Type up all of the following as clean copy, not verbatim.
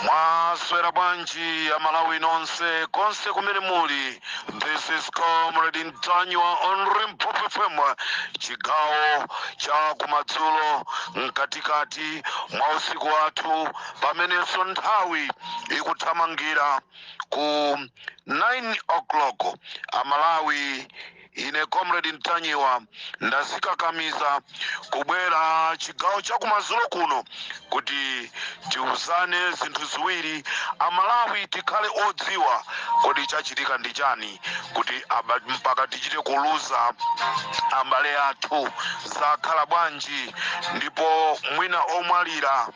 Mwaswera bwanji Amalawi nonse konse kumene muli? This is Comrade Ntanyiwa on Limpopo FM, chigawo cha kumadzulo, mkatikati mwa usiku wathu, pamenenso nthawi ikuthamangira ku 9 o'clock. Amalawi, ine Comrade Ntanyiwa ndazikakamiza kubwera chigawo cha kumadzulo kuno kuti tiuzane zinthu ziwiri. Amalawi, tikhale odziwa kodi chachitika ndi chani kuti mpaka tichite kuluza ambale athu. Zakhala bwanji? Ndipo mwina omwalira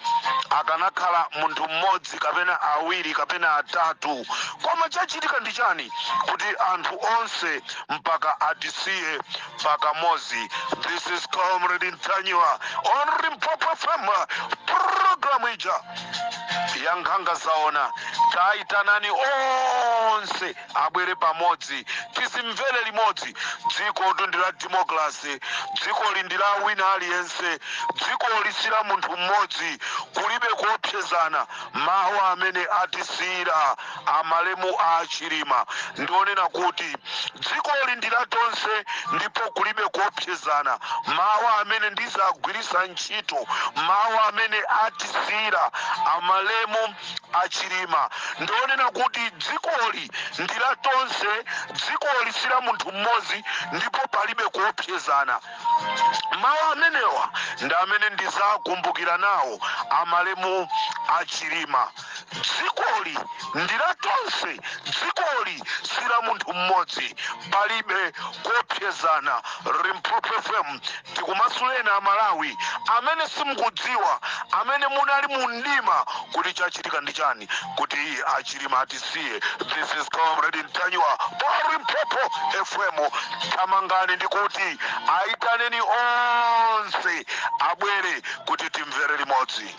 akanakhala munthu mmodzi kapena awiri kapena atatu, koma chachitika ndi chani kuti anthu onse mpaka atisiye pakamodzi? This is Comrade Ntanyiwa on Limpopo FM, programu ija ya Nkhanga Zaona. Tayitanani onse abwere pamodzi, tizimvere limodzi. Dziko ndi la democracy, dzikoli ndi la wina aliyense, dzikoli si la munthu mmodzi, kulibe kuopsezana. Mawu amene atisiyira amalemu a Chilima ndionena kuti dzikoli ndi la tonse ndipo kulibe kuopsezana. Mawu amene ndizagwirisa ntchito, mawu amene atisiyira amalemu a Chilima ndionena kuti dzikoli ndi la tonse, dzikoli si la munthu mmodzi ndipo palibe kuopsezana. Mawu amenewa ndi amene ndizakumbukira nawo amalemu a Chilima: dzikoli ndi la tonse, dzikoli si la munthu mmodzi, palibe kuopsezana. Limpopo FM, tikumasuleni Amalawi amene simukudziwa, amene munali mu mdima kuti chachitika ndi chani kuti Achilima atisiye. This is Comrade Ntanyiwa pa Limpopo FM. Thamangani ndikuti ayitaneni onse abwere kuti timvere limodzi.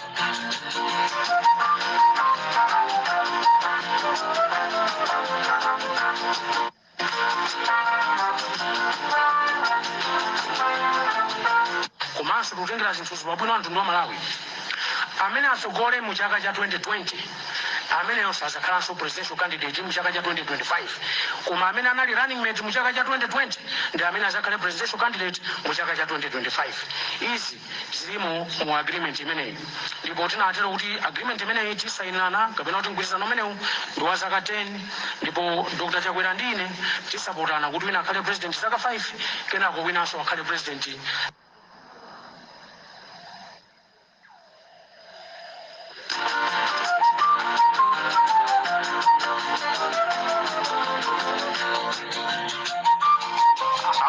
Komanso tikutengera zinthuzi pabwino a mtundu wa Malawi. Amene atsogole mu chaka cha 2020 ameneyo sazakhalanso presidential candidate mu chaka cha 2025, koma amene anali running mate mu chaka cha 2020 ndi amene azakhale presidential candidate mu chaka cha 2025. Izi zilimo mu agreement imeneyi, ndipo tinatero kuti agreement imeneyi tisayinirana, kapena kuti mgwirizano umenewu ndi wa zaka 10, ndipo Dr Chakwera ndi ine tisapotana kuti wina akhale president zaka 5, kenako winanso akhale president.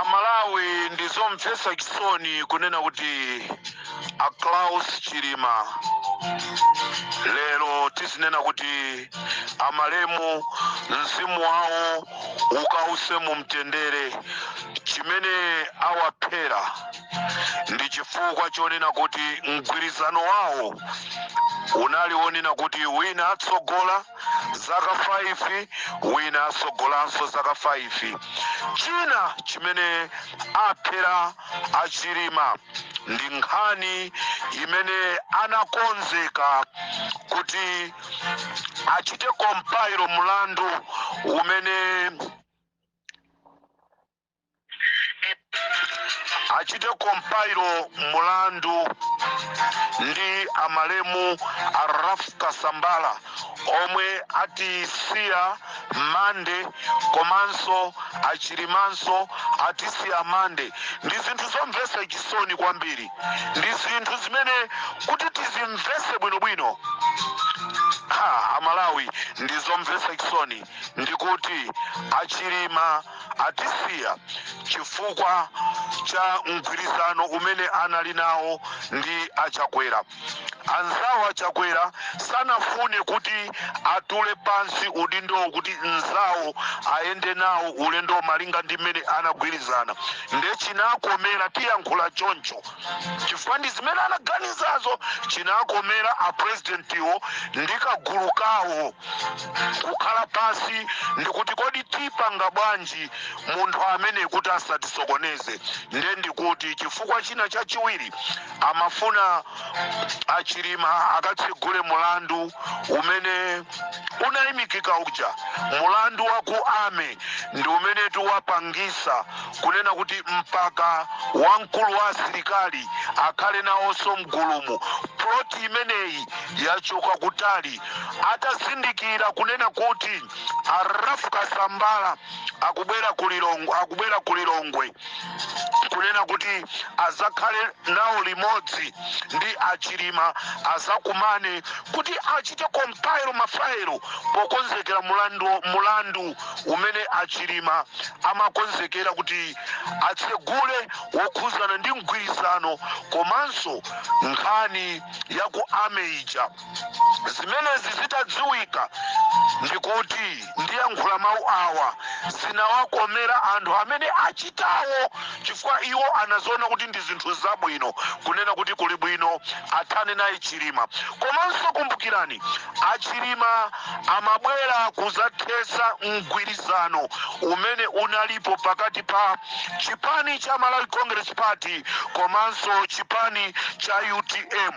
Amalawi, ndizomvetsa chisoni kunena kuti a Klaus Chilima lero tizinena kuti amalemu, mzimu wawo ukause mu mtendere. Chimene awaphera ndi chifukwa chonena kuti mgwirizano wawo unali wonena kuti wina atsogola zaka 5, wina asogolanso zaka 5. China chimene aphera aChilima ndi nkhani imene anakonzeka kuti achite compile mulandu umene achite compile mulandu ndi amalemu a Ralph Kasambara omwe atisiya Mande, komanso aChilimanso atisiya Mande. Ndi zinthu zomvetsa chisoni kwambiri, ndi zinthu zimene kuti tizimvetse bwinobwino, ha, aMalawi, ndi zomvetsa chisoni. Ndikuti aChilima atisiya chifukwa cha mgwirizano umene anali nawo ndi aChakwera. Anzawo aChakwera sanafune kuti atule pansi udindowo kuti nzawo ayende nawo ulendo malinga ndi mmene anagwirizana. Nde chinakomera, tiyankhula choncho chifukwa ndi zimene anaganizazo, chinakomera apresidentiwo ndi kagulu kawo kukhala pansi ndikuti, kodi tipanga bwanji munthu amene kuti asatisokoneze? Nde ndikuti chifukwa china chachiwiri, amafuna aChilima akatsegule mulandu umene unayimikika uja, mulandu wa ku army, ndi umene tiwapangisa kunena kuti mpaka wamkulu wa asilikali akhale nawonso mgulumu. Plot imeneyi yachoka kutali atazindikira kunena kuti a Ralph Kasambara akubwera ku Lilongwe, akubwera ku Lilongwe kunena kuti azakhale nawo limodzi ndi aChilima, azakumane kuti achite compile mafailo pokonzekera mulandu umene aChilima amakonzekera kuti atsegule wokhuzana ndi mgwirizano komanso nkhani ya ku army ija. Zimenezi zitadziwika, ndikuti ndiyankhula mawu awa, zinawakomera anthu amene achitawo chifukwa iwo anaziona kuti ndi zinthu zabwino kunena kuti kuli bwino athane naye Chilima. Komanso kumbukirani, aChilima amabwera kuzathesa mgwirizano umene unalipo pakati pa chipani cha Malawi Congress Party komanso chipani cha UTM.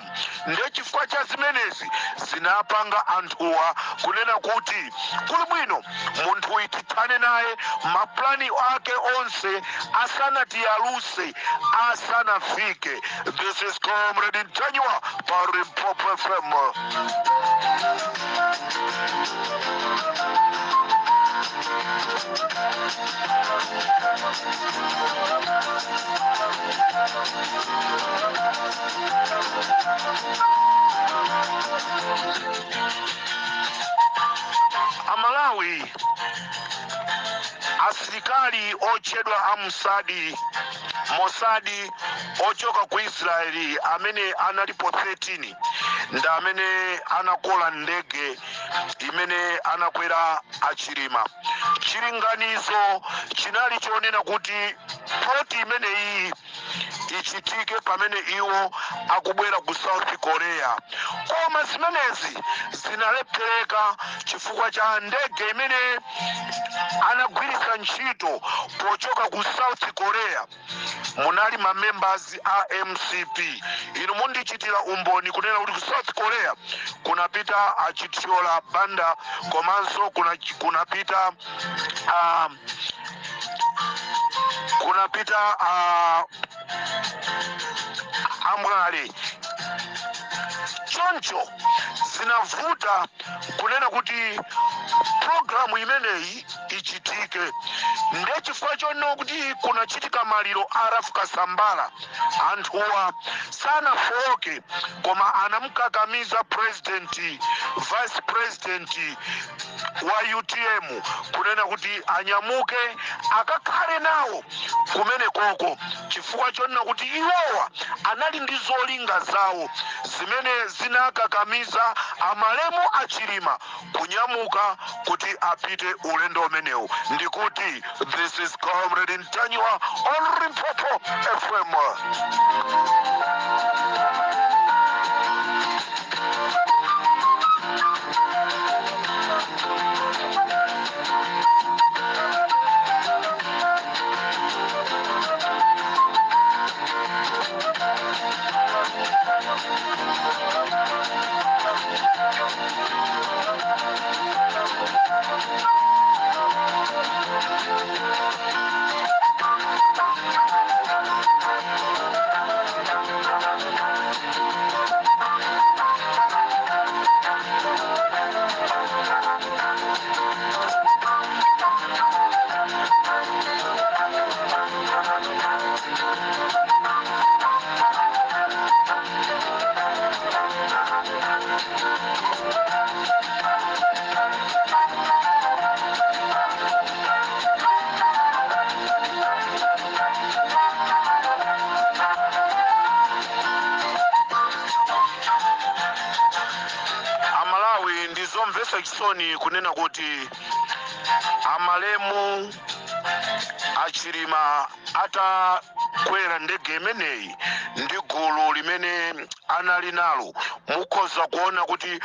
Nde chifukwa cha zimenezi zinapanga anthuwa kunena kuti kuli bwino munthuyu tithane naye maplani ake onse asanatiyaluse, asanafike. This is Comrade Ntanyiwa pa Limpopo FM. Amalawi, asilikali otchedwa amusadi Mossad ochoka ku Israeli amene analipo 13 ndi amene anakola ndege imene anakwera aChilima. Chilinganizo chinali chonena kuti plot imeneyi ichitike pamene iwo akubwera ku South Korea, koma zimenezi zinalephereka chifukwa cha ndege imene anagwiritsa ntchito pochoka ku South Korea. Munali ma members a MCP. Inu mundichitira umboni kunena kuti ku South Korea kunapita aChithyola Banda komanso kunapita amwale. Choncho zinavuta kunena kuti programu imeneyi ichitike. Nde chifukwa chonena kuti kunachitika maliro a Ralph Kasambara, anthuwa sanafowoke koma anamukakamiza president, vice president wa UTM kunena kuti anyamuke akakhale nawo kumene koko, chifukwa chonena kuti iwowa anali ndi zolinga zawo zimene zinakakamiza amalemu aChilima kunyamuka kuti apite ulendo umenewu. Ndikuti this is Comrade Ntanyiwa on Limpopo FM. Ndizomvetsa chisoni kunena kuti amalemu Achilima atakwera ndege imeneyi ndi gulu limene anali nalo, mukhoza kuona kuti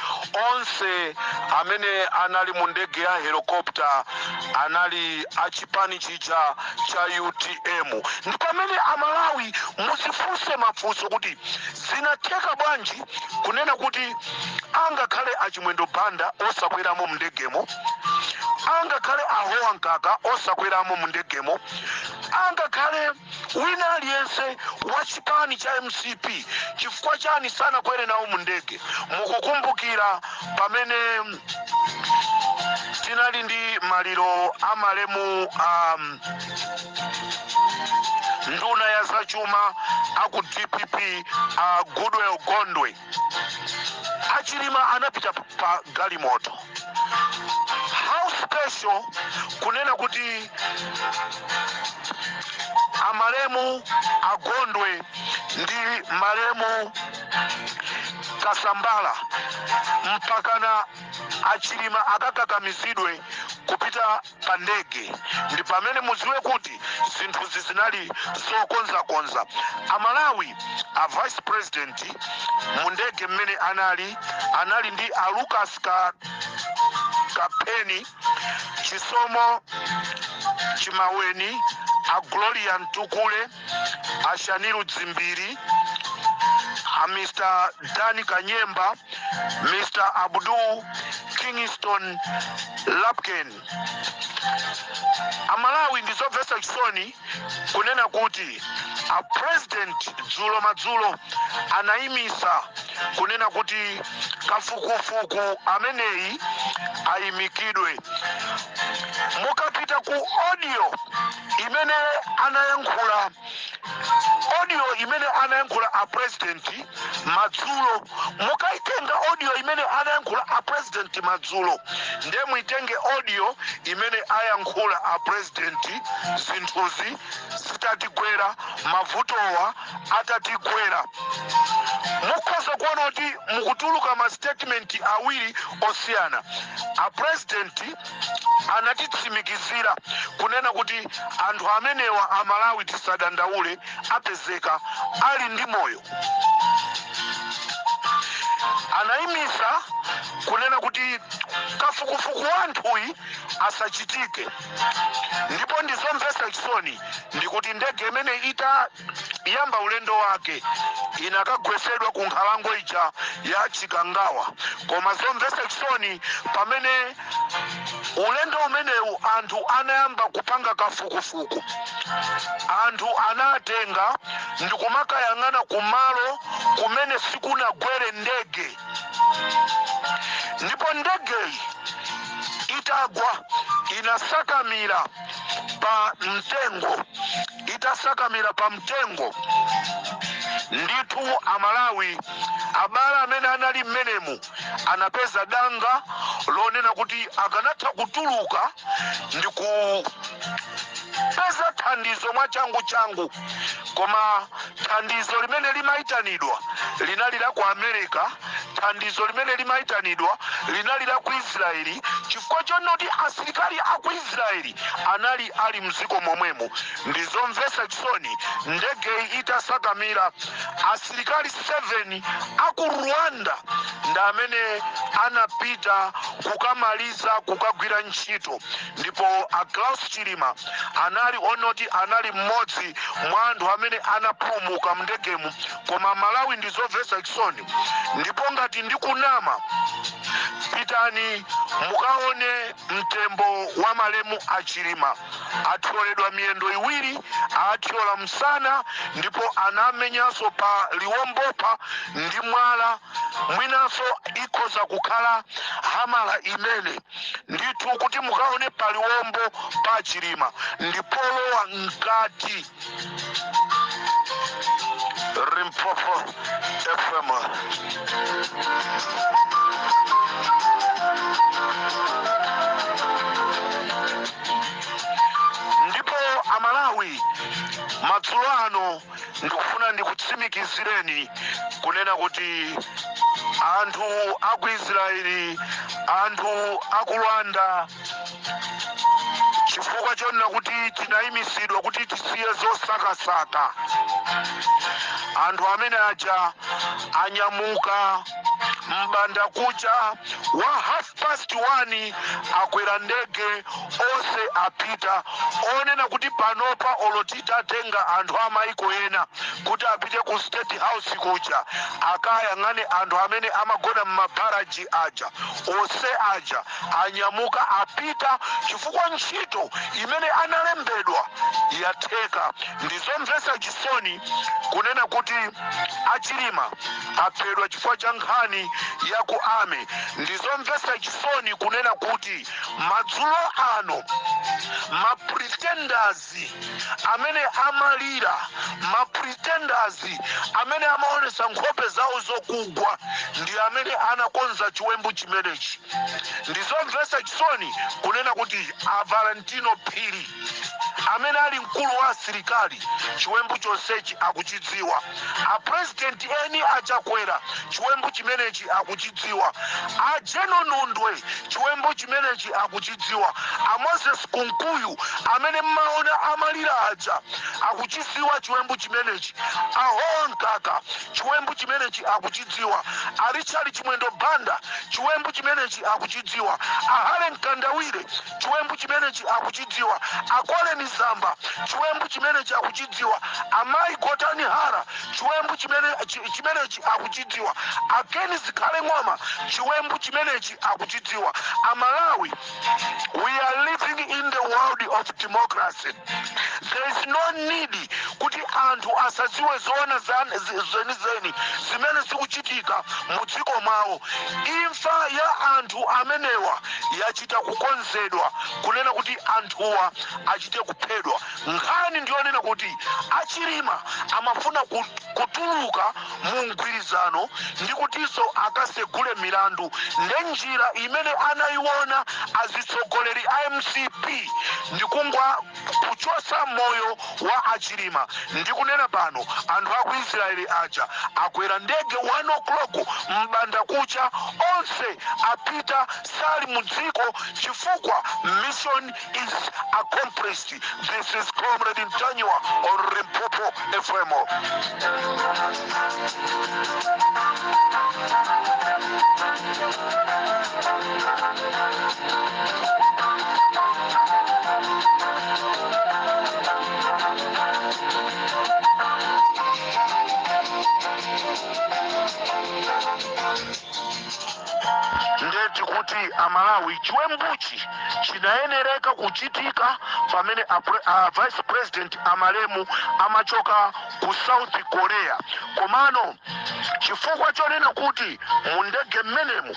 onse amene anali mu ndege ya helicopter anali achipani chija cha UTM. Ndi pamene Amalawi muzifunse mafunso kuti zinatheka bwanji kunena kuti angakhale Achimwendo Banda osakweramo mndegemo, angakhale Ahowa Mkaka osakweramo mndegemo, angakhale wina aliyense wa chipani cha MCP, chifukwa chani sanakwere nawo mndege? Mukukumbukira pamene tinali ndi maliro amalemu nduna ya zachuma aku DPP, Goodall Gondwe, Achilima anapita pa galimoto. How special kunena kuti amalemu Agondwe ndi malemu Kasambala mpakana Achilima akakakamizidwe kupita pa ndege. Ndi pamene mudziwe kuti zinthuzi zinali zokonzakonza. Amalawi, a vice president mu ndege mmene anali ndi a Lucas Kapeni, Chisomo Chimaweni, a Gloria Ntukule, a Shaniru Dzimbiri, a Mr Dani Kanyemba, Mr Abdul Kingston Lapken. Amalawi, ndizomvetsa chisoni kunena kuti a president dzulo madzulo anayimisa kunena kuti kafukufuku ameneyi ayimikidwe. Mukapita ku audio imene anayankhula, audio imene anayankhula a president madzulo, mukaitenga audio imene anayankhula a president madzulo, ndiye muitenge audio imene ayankhula a president zinthuzi zitatigwera, mavutowa atatigwera, mukhoza kuona kuti mukutuluka ma statement awiri osiyana. A president anatitsimikizira kunena kuti anthu amenewa, Amalawi tisadandaule, apezeka ali ndi moyo. Anayimisa kunena kuti kafukufuku wa anthuyi asachitike. Ndipo ndizomvetsa chisoni ndikuti ndege imene itayamba ulendo wake inakagwesedwa ku nkhalango ija ya Chikangawa. Koma zomvetsa chisoni, pamene ulendo umenewu anthu anayamba kupanga kafukufuku, anthu anatenga ndikumakayang'ana kumalo kumene sikunagwere ndege. Ndipo ndegeyi itagwa inasakamira pa mtengo. Itasakamira pa mtengo ndithu, Amalawi, abale amene anali mmenemu anapeza danga lonena kuti akanatha kutuluka ndi kupeza thandizo mwa changu changu. Koma thandizo limene limayitanidwa linali la ku America, thandizo limene limayitanidwa linali la ku Israeli, chifukwa chonoti asilikali a ku Israeli anali ali mdziko momwemo. Ndizomvetsa chisoni, ndegeyi itasakamira, asilikali 7 aku Rwanda ndi amene anapita kukamaliza kukagwira ntchito. Ndipo a Klaus Chilima anali onoti anali mmodzi mwa anthu amene anapulumuka mndegemu. Koma Malawi, ndizomvetsa chisoni, ndipo ngati ndikunama, pitani mukaone mtembo wa malemu Achilima. Athyoledwa miyendo iwiri, athyola msana, ndipo anamenyanso pa liwombopa ndi mwala, mwinanso ikhoza kukhala hamala imene ndithu. Kuti mukaone paliwombo pa Chilima ndipolowa mkati. Limpopo FM. Ndipo Amalawi, madzulo ano ndikufuna ndikutsi Ndikutsimikizireni kunena kuti anthu aku Israeli, anthu aku Rwanda, chifukwa chonena kuti tinayimisidwa kuti tisiye zosakasaka, anthu amene aja anyamuka mbanda kucha wa 1:30, akwera ndege, onse apita. Onena kuti panopa olo titatenga anthu a maiko ena kuti apite ku State House kuja akayang'ane anthu amene amagona m'mabaraji aja, onse aja anyamuka apita, chifukwa ntchito imene analembedwa yatheka. Ndizomvetsa chisoni kunena kuti aChilima aphedwa chifukwa cha nkhani ya ku army. Ndizomvetsa chisoni kunena kuti madzulo ano ma pretenders amene amalira, ma pretenders amene amaonesa nkhope zawo zokugwa, ndi amene anakonza chiwembu chimenechi. Ndizomvetsa chisoni kunena kuti a Valentino Phiri, amene ali mkulu wa asilikali, chiwembu chonsechi akuchidziwa. A President eni aChakwera, chiwembu chimenechi akuchidziwa. A General Nundwe, chiwembu chimenechi akuchidziwa. A Moses Kunkuyu amene mmaona amalira aja akuchidziwa chiwembu chimenechi. A Mkaka, chiwembu chimenechi akuchidziwa. A Richard Chimwendo Banda, chiwembu chimenechi akuchidziwa. A Hale Mkandawire, chiwembu chimenechi akuchidziwa. A Colleen Zamba, chiwembu chimenechi akuchidziwa. Amayi Gotani Hara, chiwembu chimenechi akuchidziwa. A Ken Zikhale Ng'oma, chiwembu chimenechi akuchidziwa. Amalawi, we are living in the world of democracy. There is no need kuti anthu asadziwe zoona zenizeni zimene zikuchitika mu dziko mwawo. Imfa ya anthu amenewa yachita kukonzedwa kunena kuti anthuwa achite kuphedwa. Nkhani ndiyonena kuti aChilima amafuna kutuluka mu mgwirizano ndi kutinso akasegule milandu. Nde njira imene anayiona azitsogoleri a MCP ndikungwa kuchosa moyo wa aChilima. Ndikunena pano, anthu aku Israeli aja akwera ndege 1 o'clock mbanda kucha, onse apita, sali mu dziko chifukwa mission is accomplished. This is Comrade Ntanyiwa on Limpopo FM. Ndeti kuti Amalawi, chiwembuchi chinayenereka kuchitika pamene a Vice President amalemu amachoka ku South Korea. Komano chifukwa chonena kuti mu ndege mmenemu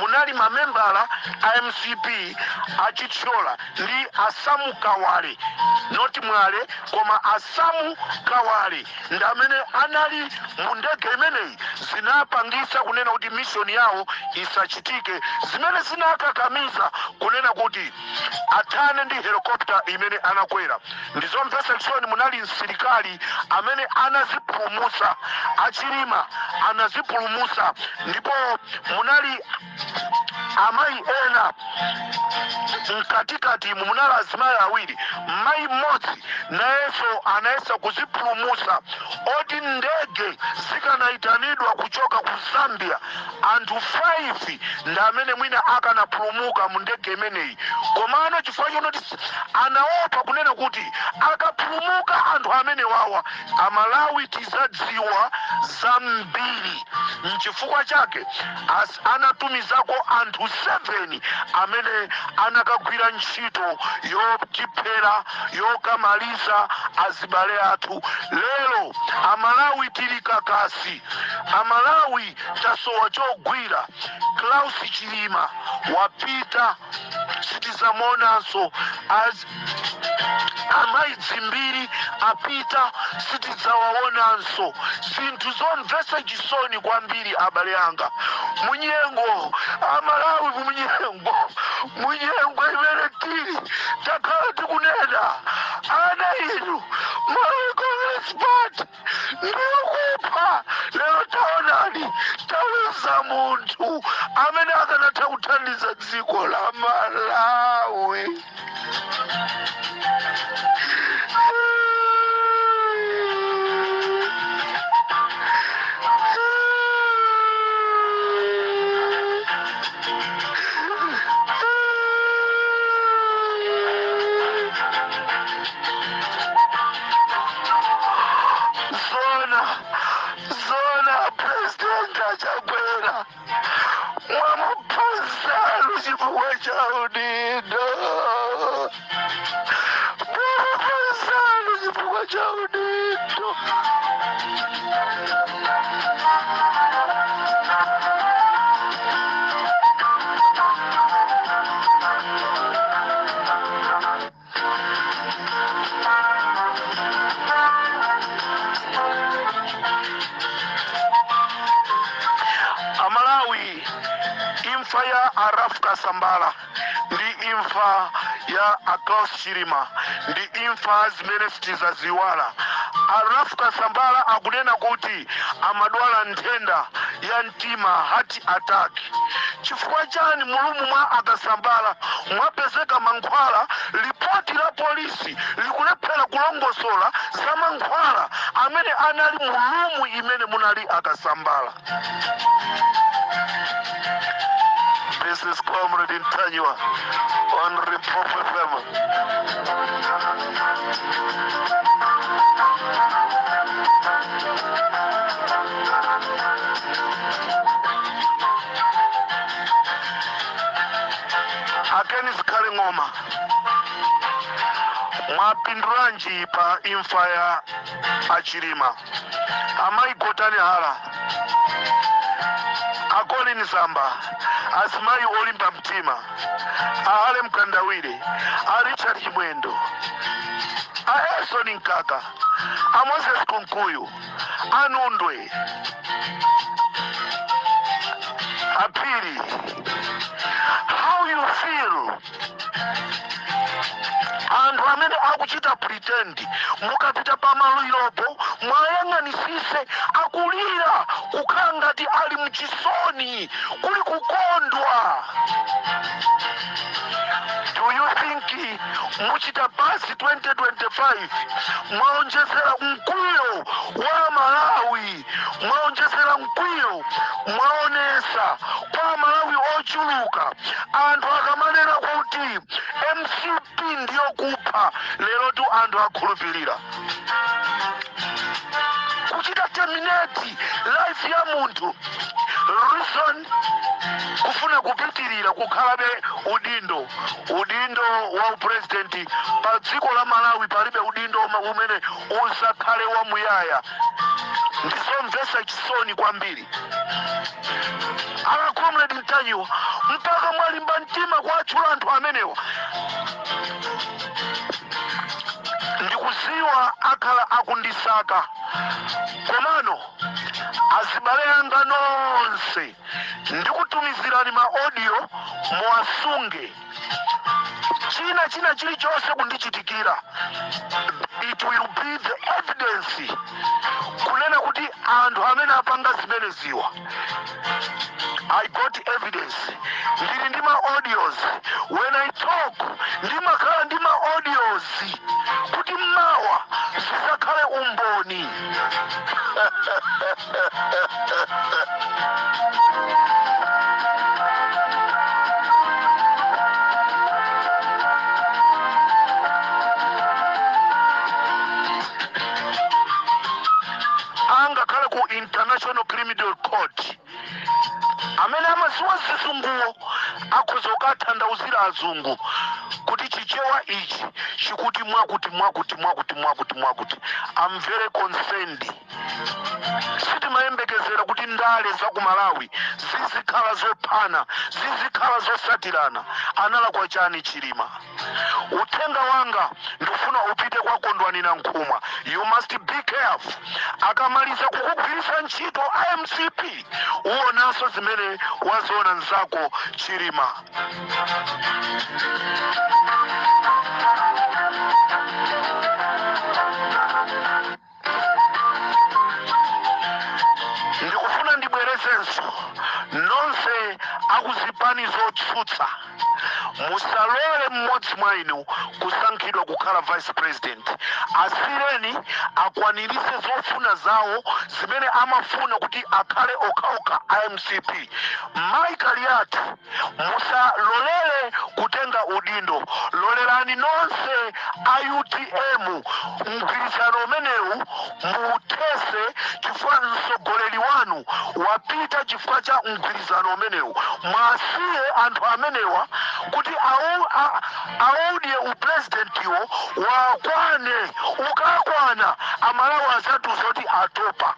munali mamembala a MCP, aChithyola ndi aSamu Kawale, not Mwale koma aSamu Kawale, ndi amene anali mu ndege imeneyi, zinapangisa kunena kuti mission yawo isachitike, zimene zinakakamiza kunena kuti athane ndi helicopter imene anakwera. Ndizomvetsa chisoni, munali msilikali amene anazipulumusa, aChilima anazipulumusa, ndipo munali amayi ena mkatikati mu, munali azimayi awiri. Mayi mmodzi nayenso anayesa kuzipulumusa, oti ndege zikanayitanidwa kuchoka ku Zambia, anthu 5 ndi amene mwina akanapulumuka mu ndege imeneyi. Komano chifukwa chonoti anaopa kunena kuti akapulumuka anthu amene wawa, Amalawi tizadziwa zambiri, nchifukwa chake anatumizako anthu 7 amene anakagwira ntchito yotiphera, yokamaliza azibale athu. Lero Amalawi tili kakasi, Amalawi tasowa chogwira. Klaus Chilima wapita, sitizamuonanso. Amayi Dzimbiri apita, sitidzawaonanso. Zinthu zomvetsa chisoni kwambiri, abale anga. Munyengo, Amalawi, munyengo imene tili, takhala tikunena, ana inu, Malawi Congress Party Ndiyokupha. Lero taonani, taluza munthu amene akanatha kuthandiza dziko la Malawi. Zona, zona, President aChakwera mwamuphazalu chifukwa cha udindo, mwamuphazalu chifukwa cha udindo. Amalawi, imfa ya a Ralph Kasambara ndi imfa ya a Klaus Chilima ndi imfa zimene sitizaziwala. A Ralph Kasambara akunena kuti amadwala nthenda ya mtima, heart attack. Chifukwa chani mu room mwa aKasambara mwapezeka mankhwala? Lipoti la polisi likulephera kulongosola za mankhwala amene anali mu room imene munali aKasambara. This is Comrade Ntanyiwa on Limpopo FM. A Ken Zikhale Ng'oma, mwapindulanji pa imfa ya aChilima? Amayi Gotani Hara, a Colin Zamba, azimayi olimba mtima, a Hale Mkandawire, a Richard Chimwendo, a Elson Mkaka, a Moses Kunkuyu, a Nundwe, aPhiri, how you feel? Anthu amene akuchita pretend, mukapita pamaliropo mwayang'anisise, akulira kukhala ngati ali mchisoni, kuli kukondwa. Do you think muchita pasi 2025? Mwaonjezera mkwiyo wa Malawi, mwaonjezera mkwiyo, mwaonesa kwa Malawi ochuluka. Anthu akamanena kuti MCP ndiyo kupha, lero tu anthu akhulupirira. Kuchita terminate life ya munthu, reason kufuna kupitirira kukhalabe udindo, udindo wa upresident pa dziko la Malawi. Palibe udindo umene uzakhale wamuyaya. Ndizomvetsa chisoni kwambiri. Ala Comrade Ntanyiwa, mpaka mwalimba mtima kuatchula anthu amenewa. Ndikuziwa akhala akundisaka, komano azibale anga nonse, ndikutumizirani ma audio, muwasunge. China chilichonse kundichitikira, it will be the evidence kunena kuti anthu amene apanga zimeneziwa, I got evidence, ndili ndi ma audios. When I talk, ndimakhala ndi ma audios kuti mawa zisakhale umboni. Angakhale ku International Criminal Court, amene amaziwa zizunguwo akhoza kukatanthauzira azungu kuti Chichewa ichi chikuti mwakuti, mwakuti, mwakuti, mwakuti, mwakuti. I'm very concerned. Sitimayembekezera kuti ndale za ku Malawi zizikhala zophana, zizikhala zosatirana. Analakwa chani Chilima? Uthenga wanga ndifuna upite kwa Kondwani Nankhumwa. You must be careful. Akamaliza kukugwiritsa ntchito iMCP, uwonanso zimene waziona nzako Chilima. Zipani zotsutsa, musalole mmodzi mwa inu kusankhidwa kukhala vice president. Asireni akwanirise zofuna zawo zimene amafuna kuti akhale okhaokha a MCP. Mai Kaliati, musalolere kutenga udindo. Lolerani nonse a UTM, mgwirizano umenewu muthese, chifukwa mtsogoleri wanu wapita chifukwa cha mgwirizano umenewu. Mwasiye anthu amenewa kuti audye upurezidentiwo wakwane. Ukakwana, Amalawi azatiuza kuti atopa.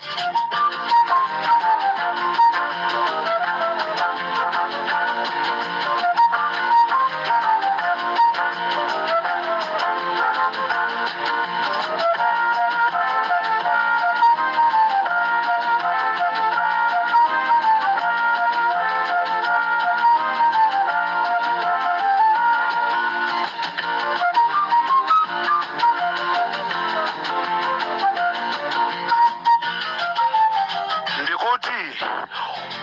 Ndikuti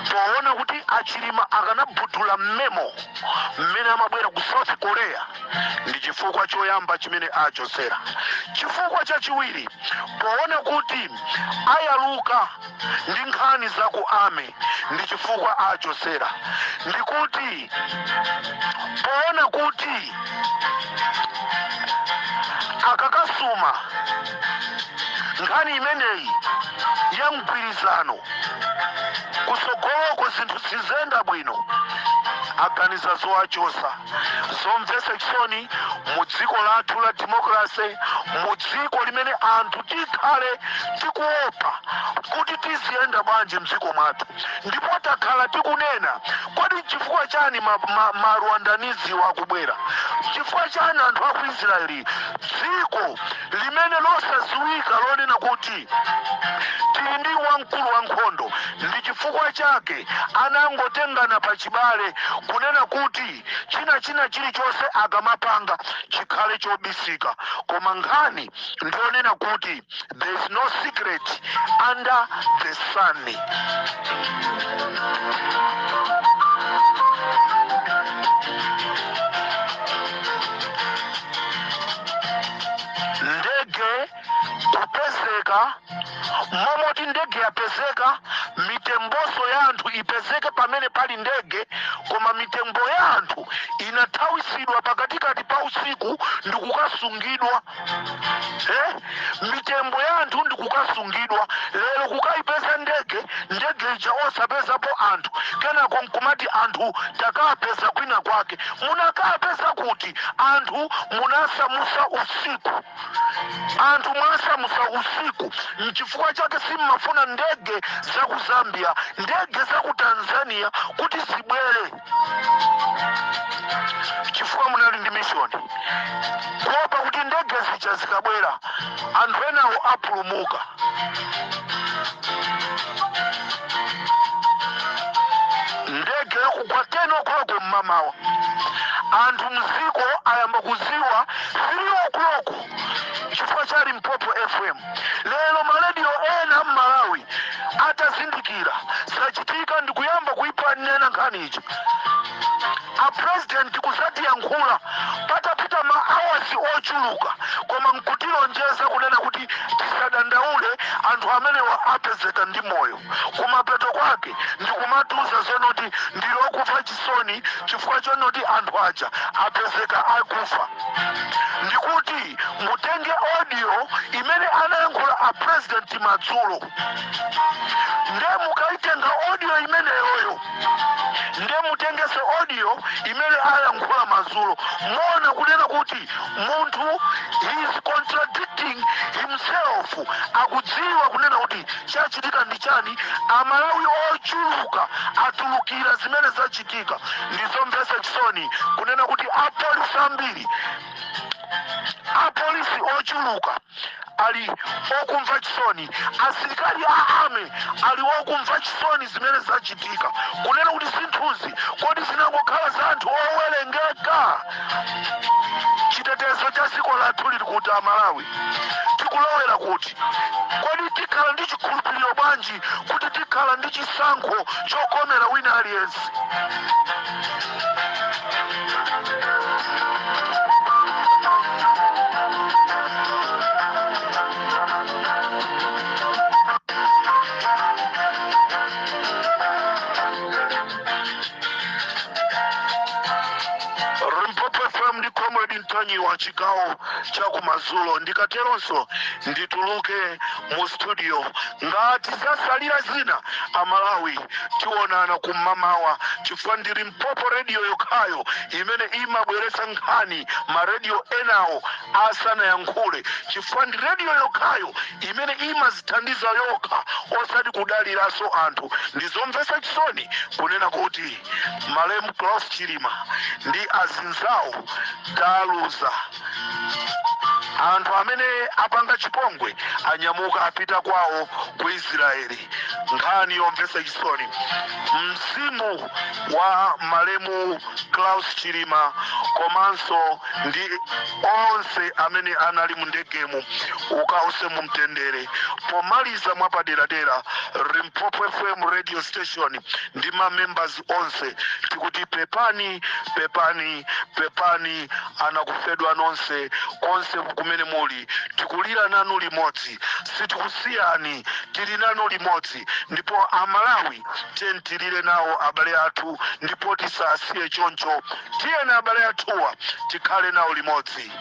poona kuti Achilima akanabudula mmemo mmene amabwera ku South Korea, ndi chifukwa choyamba chimene achosera. Chifukwa chachiwiri, poona kuti ayaluka ndi nkhani za ku army, ndi chifukwa achosera. Ndikuti poona kuti akakasuma nkhani imeneyi ya mgwirizano, kusogoloko zinthu sizenda bwino, aganiza zowachosa. Zomvetsa chisoni mu dziko lathu la democracy, mu dziko limene anthu tikhale tikuopa kuti tiziyenda bwanji mdziko mwathu. Ndipo takhala tikunena, kodi chifukwa chani ma Rwandaniziwo akubwera? Chifukwa chani anthu aku Israeli, dziko limene losaziwika lonena kuti tili ndi wamkulu wa nkhondo? Ndi chifukwa chake anangotengana pachibale kunena kuti china chilichonse akamapanga chikhale chobisika. Koma nkhani ndionena kuti there is no secret under the sun. Ndege kupezeka, momoti ndege yapezeka, mitemboso ya anthu ipezeke pamene pali ndege, koma mitembo ya anthu inathawisidwa pakatikati pa usiku ndikukasungidwa, eh? Mitembo ya anthu ndikukasungidwa. Lero kukayipeza ndege, ndege ija osapezapo anthu. Kenako nkumati anthu takapeza kwina kwake. Munakapeza kuti anthu? Munasamusa usiku, anthu mwasamusa usiku. Nchifukwa chake simmafuna ndege za ku Zambia, ndege za ku Tanzania kuti zibwere, chifukwa munali ndi mission kuopa kuti ndege zija zikabwera anthu enawo apulumuka. Ndege yakugwa 10 o'clock mmamawa, anthu mziko ayamba kuziwa 3 o'clock chifukwa cha Limpopo FM. Lero marediyo ena mmalawi atazindikira zachitika ndikuyamba kuipanena nkhani ija. A president kuzatiyankhula patapita ma hours ochuluka, koma nkutilonjeza kunena kuti tisadandaule, anthu amenewa apezeka ndi moyo. Kumapeto kwake ndikumatiuza zonoti ndili okufa chisoni chifukwa chonoti anthu aja apezeka akufa. Ndikuti mutenge audio imene anayankhula a president madzulo, nde mukaitenga audio imeneyoyo, nde mutengese audio imene ayankhula madzulo, mona kunena kuti munthu he is contradicting himself. Akudziwa kunena kuti chachitika ndi chani. Amalawi ochuluka atulukira zimene zachitika. Ndizomvetsa chisoni kunena kuti apolisi ambiri, apolisi ochuluka ali okumva chisoni, asilikali a army ali okumva chisoni zimene zachitika, kunena kuti zinthuzi kodi zinangokhala za anthu owerengeka? Chitetezo cha dziko lathu lili kuti? Amalawi, tikulowera kuti? Kodi tikhala ndi chikhulupiriro bwanji kuti tikhala ndi ndi chisankho chokomera wina aliyense. Limpopo FM ndi Comrade Ntanyiwa, chigawo cha kumadzulo. Ndikateronso ndituluke mu studio. Ngati zasalira zina, Amalawi, tionana kumamawa, chifukwa ndi Limpopo Radio yokhayo imene imabweretsa nkhani ma radio enawo asanayankhule, chifukwa ndi radio yokhayo imene imazithandiza yokha, osati kudaliranso anthu. Ndizomvetsa chisoni kunena kuti malemu Klaus Chilima ndi azinzawo taluza. Anthu amene apanga chipongwe anyamuka apita kwawo ku Israeli. Nkhani yomvetsa chisoni. Mzimu wa malemu Klaus Chilima komanso ndi onse amene anali mu ndegemu ukause mu mtendere. Pomaliza, mwapaderadera, Limpopo FM radio station ndi ma members onse tikuti pepani, pepani, pepani anakufedwa nonse konse kumene muli. Tikulira nanu limodzi, sitikusiyani, tili nanu limodzi. Ndipo Amalawi, tiyeni tilire nawo abale athu, ndipo tisasiye choncho. Tiyeni abale athuwa tikhale nawo limodzi.